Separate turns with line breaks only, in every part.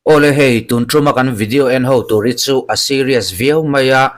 Awle hei, tun tuma kan video en ho tur hi chu a serious viau mai a,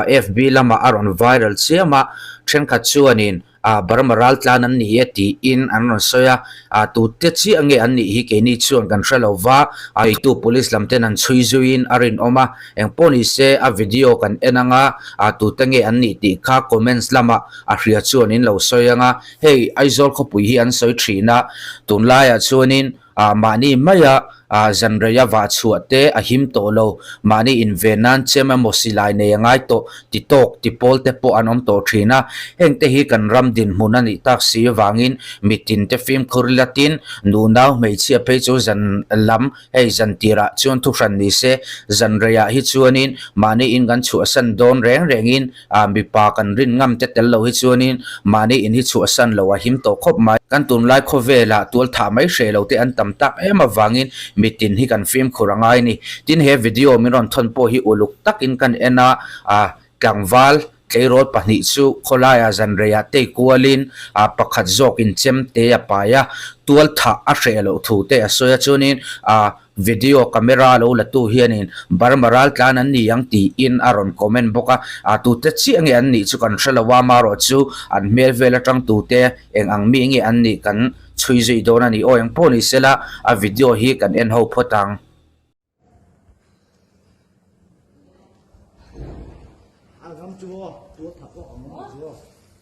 FB lamah a rawn viral chiam a, thenkhat chuanin Burma raltlan an ni e tiin an rawn sawi a, tute chiah nge an nih hi keini chuan kan hre lo va, a neitu police lam ten an chhui zuiin a rinawm a, engpawh ni se a video kan en anga tute nge an nih tih kha comments lamah a hria chuan in lo sawi anga, hei Aizawl khawpui hi an sawi thin a, tunlaiah chuanin Ah mahni maia ah zan reia vah chhuah te a him tawh lo, mahni inven nan chem emaw silai nei a ngai tawh ti tawk ti pawl te pawh an awm tawh thin a. Heng te hi kan ram dinhmun a nih tak si avangin mitin te fimkhur latin nunau hmeichhia phei chu zan lam hei zan tirah chuan thuhran ni se, zan reiah hi chuanin mahni in kan chhuahsan dawn reng rengin Ah mipa kan rin ngam te tel lo hi chuanin mahni in hi chhuahsan lo a him tawh khawp mai. Kan tunlai khawvelah tual thah mai hreh lo te an tam tak em avangin mitin hi kan fimkhur a ngai ni. Tin he video min rawn thawn pawh hi uluk takin kan en a, ah tlangval tleirawl pahnih chu khawlaiah zanreiah tei kualin ah pakhat zawkin chem te a pai a, tual thah a hreh loh thu te a sawi a chuanin ah Video camera lo la tu hianin Burma raltlan an ni ang tiin a rawn comment bawk a, a tute chiah nge an nih chu kan hre lo a, amaherawh chu an hmel vel atang tute eng ang mi nge an nih kan chhui zui dawn a ni. Aw engpawh ni sela a video hi kan en ho phawt ang.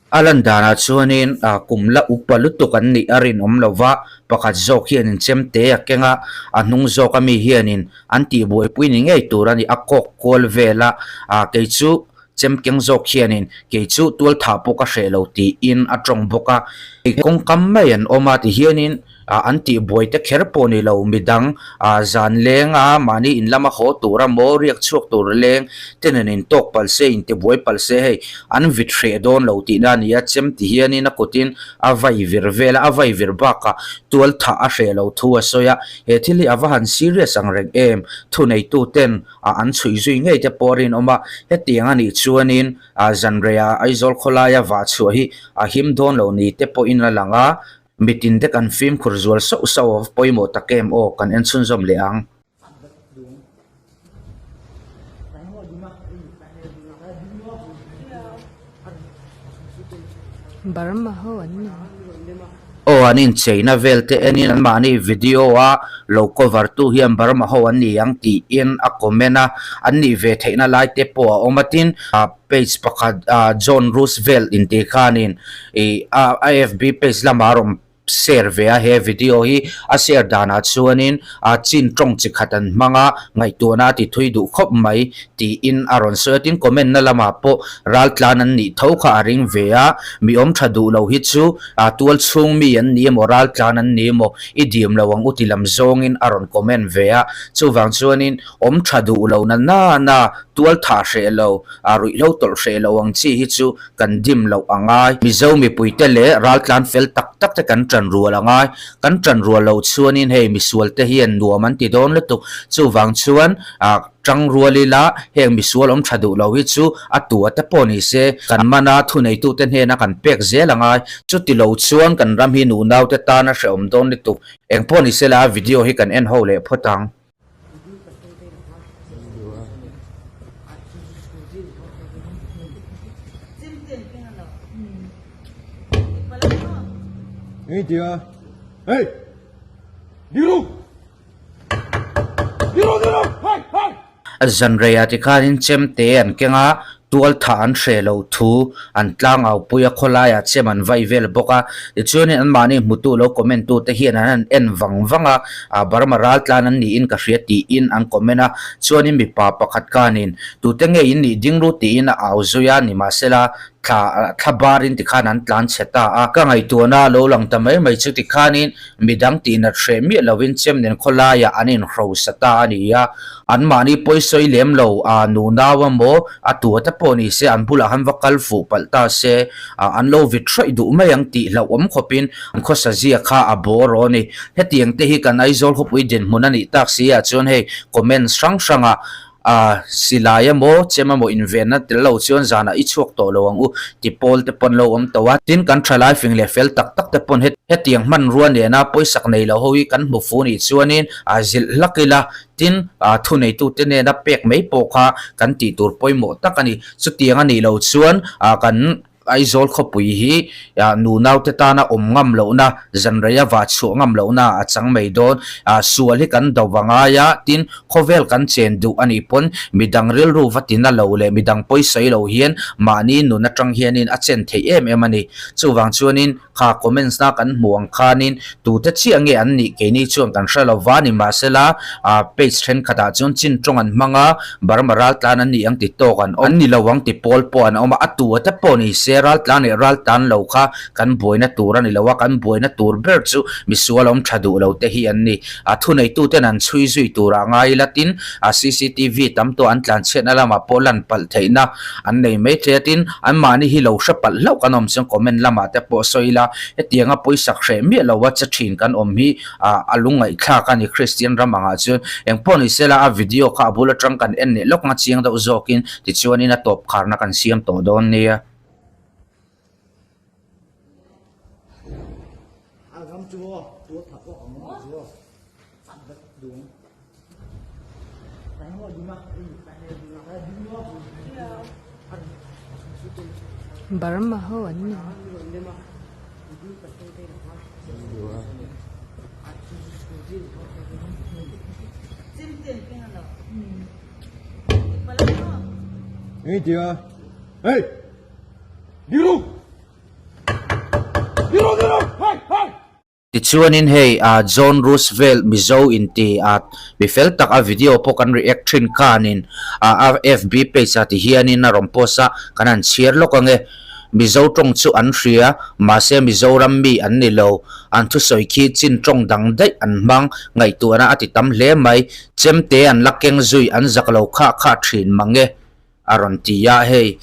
A lan danah chuanin ah kum la upa lutuk an nih a rinawm lo va, pakhat zawk hianin chemte a keng a, a hnung zawk ami hianin an tihbuaipui ni ngei tur a ni, a kawk kual vel a, ah kei chu chem keng zawk hianin kei chu tual thah pawh ka hreh lo tiin a tawng bawk a, kawngkam mai an awm a tihianin. Ah an tih buai te kher pawh ni lo midang ah zan leng a mahni in lama haw tur a maw riak chhuak tur leng te nen in tawk palh se in ti buai palh se hei an vit hreh dawn lo tihna a ni a chem ti hianin a kutin a vai vir vel a a vai vir bakah tual thah a hreh lo thu a sawi a he thil hi a va han serious ang reng em thuneitu ten ah an chhuih zui ngei te pawh a rinawm a hetiang a nih chuanin ah zanreiah Aizawl khawlaia vah chhuah hi a him dawn lo ni te pawhin a lang a. Mitin te kan fimkhur zual sauh sauh a pawimawh tak em aw kan en chhunzawm leh ang.
Burma ho an ni.
Aw an incheina vel te enin anmahni video a lo cover tu hian Burma ho an ni ang tiin a comment a, an nih ve theihna lai te pawh a awm a tin page pakhat John Roosevelt intih khanin ih a fb page lamah a rawn share ve a he video hi a share danah chuanin a chin tawng chi khat an hmang a ngaihtuahna a ti thui duh khawp mai tiin a rawn sawi a tin comment na lamah pawh raltlan an nih tho kha a ring ve a mi awm tha duh lo hi chu a tual chhung mi an ni emaw raltlan an ni emaw i dim lo ang u ti lam zawngin a rawn comment ve a chuvang chuanin awm tha duh lo na nana tual thah hreh lo a ruihhlo tawlh hreh lo ang chi hi chu kan dim loh a ngai. Mizo mipuite leh raltlan fel tak tak te kan tan rual a ngai. Kan tan rual loh chuanin hei misual te hian nuam an ti dawn lutuk. Chuvang chuan ah tang rual ila heng misual awm tha duh lo hi chu a tua te pawh ni se kan mana thuneitute hnena kan pek zel a ngai. Chuti lo chuan kan ram hi nunaute tan a hrehawm dawn lutuk. Engpawh ni sela video hi kan en ho leh phawt ang. Zanreiah tikhanin chemte an keng a, tual thah an hreh loh thu an tlang au pui a, khawlaiah chem an vai vel bawk a. Tichuanin anmahni hmutu lo comment tute hian an han en vang vang a, ah Burma raltlan an niin ka hria tiin an comment a. Chuanin mipa pakhat khanin tute nge in nih ding ru tiin a au zui a, nimahsela thla thla barin tikhan an tlan chhe ta a. Ka ngaihtuahna a lo lang ta mai mai chu tikhanin midang tihnat hreh miah lovin chem nen khawlaiah an inhrosa ta a ni a. Anmahni pawisawi lem lo a nunau emaw a tua te pawh ni se an bulah han va kal fuh palh ta se an lo vit hraih duh mai ang tih hlauhawm khawpin an khawsa zia kha a bawr aw a ni. Hetiang te hi kan Aizawl khawpui dinhmun a nih tak si ah chuan hei comments hrang hrangah. Aaa silai emaw chem emaw invenna tel lo chuan zanah i chhuak tawh lo ang u ti pawl te pawn lo awm tawh a. Tin, kan thalai fing leh fel tak tak te pawn hetiang hmanrua nena pawisak nei lo ho hi kan hmu fu nih chuanin a zilh hlak ila. Tin, aa thuneitute nena pek mai pawh kha kan tih tur pawimawh tak a ni. Chutiang a nih loh chuan aa kan Aizawl khawpui hi nunaute tana awm ngam lohna, zanreia vah chhuah ngam lohna a chang mai dawn. Sual hi kan do va ngai a, tin, khawvel kan chen duh a nih pawn midang rilru va tina lo leh midang pawisawi lo hian mahni nun atang hianin a chen theih em em a ni. Chuvang chuanin kha comments na kan hmuh ang khanin tute chiah nge an nih keini chuan kan hre lo va nimahsela page thenkhatah chuan chin tawng an hmang a, Burma raltlan an nih ang ti tawk an awm. An ni lo ang ti pawl pawh an awm a, a tu a te pawh ni se raltlan leh raltlan lo kha kan buaina tur a ni lo a, kan buaina tur ber chu misual awm tha duh lo te hi an ni. A thuneituten an chhui zui turah ngai ila tin a cctv tam tawh an tlanchhiatna lamah pawh lan palh theihna an nei mai thei a, tin anmahni hi lo hre palh hlauh kan awm chuan comment lamah te pawh sawi ila hetianga pawisak hreh miah lo a che thin kan awm hi ah a lungngaihthlak a ni Kristian ram angah chuan engpawh ni sela a video kha a bul atang kan en leh lawk nga chiang deuh zawkin tichuanin a tawp kharna kan siam tawh dawn nia.
Burma ho an ni.
Tichuanin hei ah John Roosevelt Mizo inti ah mi fel tak a video pawh kan react thin khanin ah a FB page ah tihianin a rawn post a, kan han chhiar lawk ange. Mizo tawng chu an hria, mahse Mizoram mi an ni lo. An thusawi khi chin tawng dang daih an hmang, ngaihtuahna a ti tam hle mai. Chemte an la keng zui an zak lo khah khah thin mange a rawn ti a, hei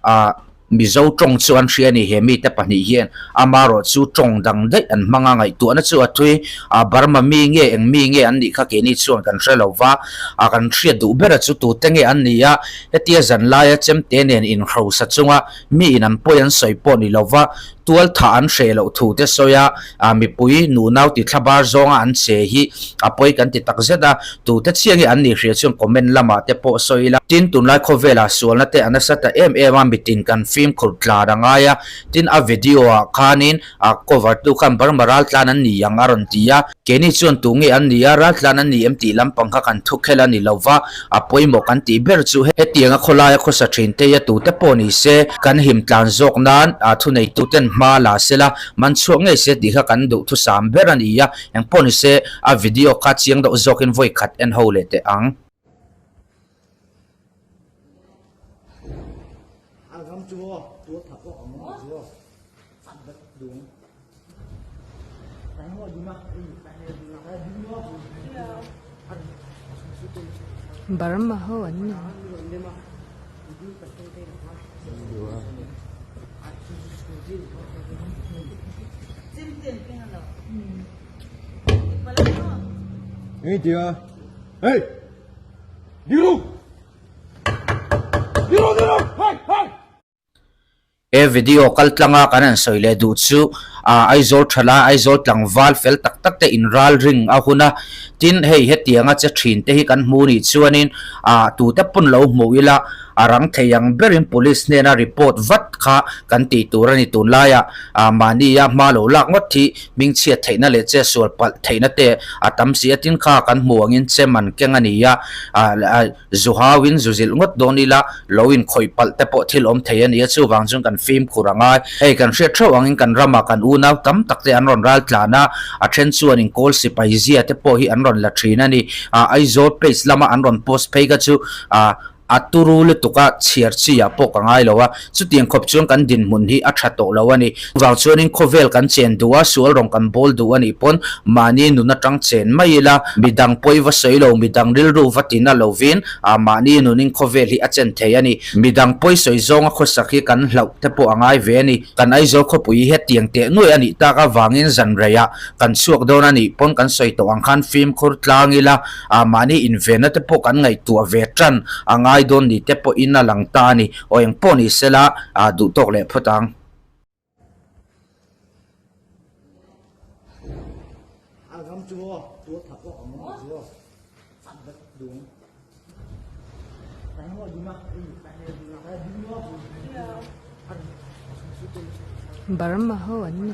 ah Mizo tawng chu an hria a ni he mite pahnih hian amarawh chu tawng dang daih an hmang a, ngaihtuahna chu a thui a, Burma mi nge eng mi nge an nih kha keini chuan kan hre lo va, ah kan hriat duh bera chu tute nge an ni a, hetia zan laia chemte nen inhrosa chunga mi in an pawi an sawi pawh ni lo va, tual thah an hreh loh thu te sawi a, ah mipui nunau ti thlabar zawnga an che hi a pawi kan ti tak zet a, tute chiah nge an nih hria chuan comment lamah te pawh sawi ila. Tin, tunlai khawvelah sualna te a nasa ta em em a, mitin kan fimkhur tlar a ngai a, tin a video ah khanin a cover tu khan Burma raltlan an ni ang a rawn ti a, keini chuan tu nge an ni a, raltlan an ni em tih lampang kha kan thu khel a ni lo va, a pawimawh kan tih ber chu hetianga khawlaia khawsa thin te a tute pawh ni se kan him tlan zawk nan a thuneituten hma la se la, man chhuak ngei se tih kha kan duhthusam ber a ni a, engpawh ni se a video kha chiang deuh zawkin vawi khat en ho leh teh ang.
Burma ho an ni.
He video kal tlanga kan han sawi leh duh chu ah Aizawl thala Aizawl tlangval fel tak tak te in ral ring a hun a, tin hei hetianga che thin te hi kan hmu nih chuanin ah tute pawn lo hmuh ila a rang thei ang berin police hnena report vat kha kan tih tur a ni tunlaiah ah mahnia hma lo lak ngawt hi hmingchhiat theihna leh che sual palh theihna te a tam si a, tin kha kan hmu angin chem an keng a ni a ah ah. Zu hauin zu zilh ngawt dawn ila, lo inkhawih palh te pawh thil awm thei a ni a, chuvang chuan kan fimkhur a ngai. Hei kan hriat theuh angin kan ramah kan unau tam tak te an rawn ral tlan a, a then chuan in kawl sipai zia te pawh hi an rawn la thin a ni. Ah Aizawl page lama an rawn post phei kha chu ah. A turu lutuk a, chhiar chi ah pawh ka ngai lo a, chutiang khawp chuan kan dinhmun hi a tha tawh lo a ni. Chuvang chuanin khawvel kan chen duh a, sual rawng kan bawl duh a nih pawn mahni nun atang chen mai ila, midang pawi va sawi lo, midang rilru va tina lovin ah mahni nunin khawvel hi a chen thei a ni. Midang pawi sawi zawnga khawsak hi kan hlauh te pawh a ngai ve a ni. Kan Aizawl khawpui hi hetiang teh nuaih a nih tak avangin zan reiah kan chhuak dawn a nih pawn kan sawi tawh ang khan fimkhur tlang ila, ah mahni invenna te pawh kan ngaihtuah ve tan a ngai dawn ni te pawhin a lang ta a ni. Aw eng pawh ni sela ah duh tawk leh phawt ang.
Burma ho an ni.